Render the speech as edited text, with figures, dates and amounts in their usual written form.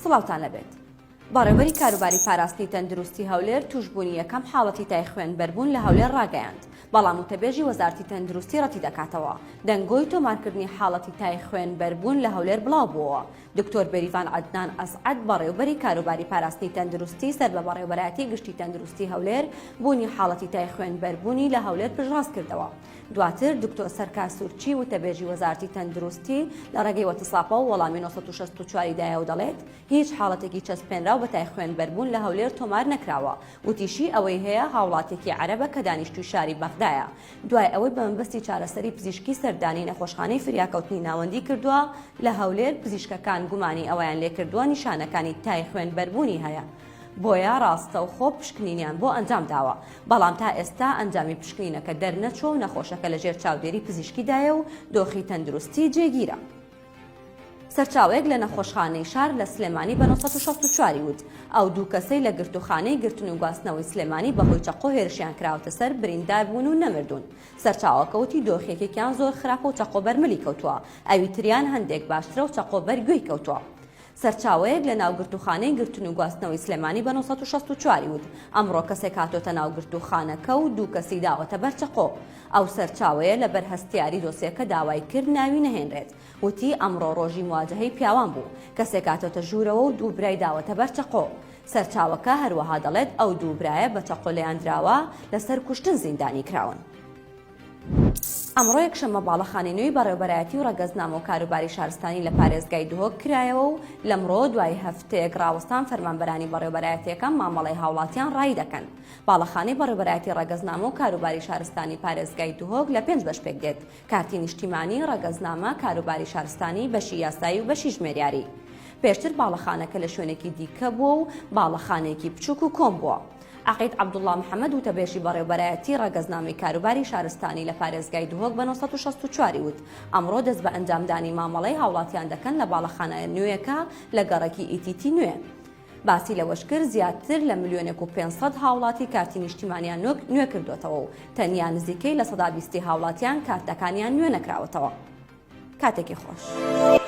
سڵاوتان لەبێت. بەڕێوبەری کاروباری پاراستنی تەندروستی هەولێر تووشبوونی یەکەم حاڵەتی تای خوێنبەربوون لە هەولێر ڕاگەیاند، بەڵام وتەبێژی وەزارەتی تەندروستی ڕەتیدەکاتەوە دەنگۆی تۆمارکردنی حاڵەتی تای خوێنبەربوون لە هەولێر بڵاوبووەوە. دکتۆر بێریڤان عەدنان ئەسعەد بەڕێوبەری کاروباری پاراستنی تەندروستی سەر بە بەڕێوبەرایەتی گشتی تەندروستی هەولێر بوونی حاڵەتی تای خوێنبەربوونی لە هەولێر پشتڕاستکردەوە. دواتر دکتۆر سەرکار سورچی وتەبێژی وەزارەتی تەندروستی لە ڕێگەی وەتساپەوە وەڵامی 964 ی دایەوە دەڵێت، هیچ حاڵەتێکی چەسپێنراو بە تای خوێنبەربوون لە هەولێر تۆمار نەکراوە، وتیشی، ئەوەی هەیە هاوڵاتیەکی عەرەبە کە دانیشتووی شاری بەغدایە، دوای ئەوەی بە مەبەستی چارەسەری پزیشکی سەردانی نەخۆشخانەی فریاکەوتنی ناوەندی کردووە لە هەولێر، پزیشکەکان گومانی ئەوەیان لێکردووە نیشانەکانی تای خوێنبەربوونی هەیە. بۆیە ڕاستەوخۆ پشکنینیان بۆ ئەنجام داوە، بەڵام تا ئێستا ئەنجامی پشکنینەکە دەرنەچووە و نەخۆشەکە لەژێر چاودێری پزیشکیدایە و دۆخی تەندروستی جێگیرە. سەرچاوەیەک لە نەخۆشخانەی شار لە سلێمانی بە 964 ی وت، ئەو دوو کەسەی لە گرتووخانەی گرتن و گواستنەوەی سلێمانی بەهۆی چەقۆ هێرشیان کراوەتە سەر بریندار بوون و نەمردوون. سەرچاوەکە وتی دۆخی یەکێکیان زۆر خراپە و چەقۆ بەر ملی کەوتووە، ئەوی تریان هەندێک باشترە و چەقۆ بەر گوێی کەوتووە. سەرچاوەیەک لە ناو گرتووخانەی گرتن و گواستنەوەی سلێمانی بە 964 ی وت، ئەمڕۆ کەسێک هاتۆتە ناو گرتووخانەکە و دوو کەسی داوەتە بەر چەقۆ. ئەو سەرچاوەیە لەبەر هەستیاری دۆسیەکە داوای کرد ناوی نەهێنرێت. وتی، ئەمڕۆ ڕۆژی مواجەهەی پیاوان بوو. کەسێک هاتۆتە ژوورەوە و دوو برای داوەتە بەر چەقۆ. سەرچاوەکە هەروەها دەڵێت، ئەو دوو برایە بە چەقۆ لێیان دراوە، لەسەر کوشتن زیندانی کراون. ئەمڕۆ یەکشەممە باڵەخانەی نوێی بەڕێوەبەرایەتی و ڕەگەزنامە و کاروباری شارستانی لە پارێزگای دهۆک کرایەوە و لەمڕۆوە دوای هەفتەیەک ڕاوەستان فەرمانبەرانی بەڕێوەبەرایەتییەکە مامەڵەی هاوڵاتیان ڕایی دەکەن. باڵەخانەی بەڕێوەبەرایەتی ڕەگەزنامە و کاروباری شارستانی پارێزگای دهۆک لە پێنج بەش پێکدێت، کارتی نیشتیمانی، ڕەگەزنامە، کاروباری شارستانی، بەشی یاسایی و بەشی ژمێریاری. پێشتر باڵەخانەکە لە شوێنێکی دیکە بووە و باڵەخانەیەکی بچووک و کۆن بووە. عەقید عەبدوڵڵا محەمەد وتەبێژی بەڕێوبەرایەتی ڕەگەزنامەی کاروباری شارستانی لە پارێزگای دهۆک بە 964 ی وت، ئەمڕۆ دەست بە ئەنجامدانی مامەڵەی هاوڵاتیان دەکەن لە باڵەخانە نوێیەکە لە گەڕەکی ئیتیتی نوێ. باسی لەوەشکرد، زیاتر لە ملیۆنێک و 500 هاوڵاتی کارتی نیشتیمانیان نوێکردۆتەوە و تەنیا نزیکەی 20% ی هاوڵاتیان کارتەکانیان نوێنەکراوەتەوە. کاتێکی خۆش.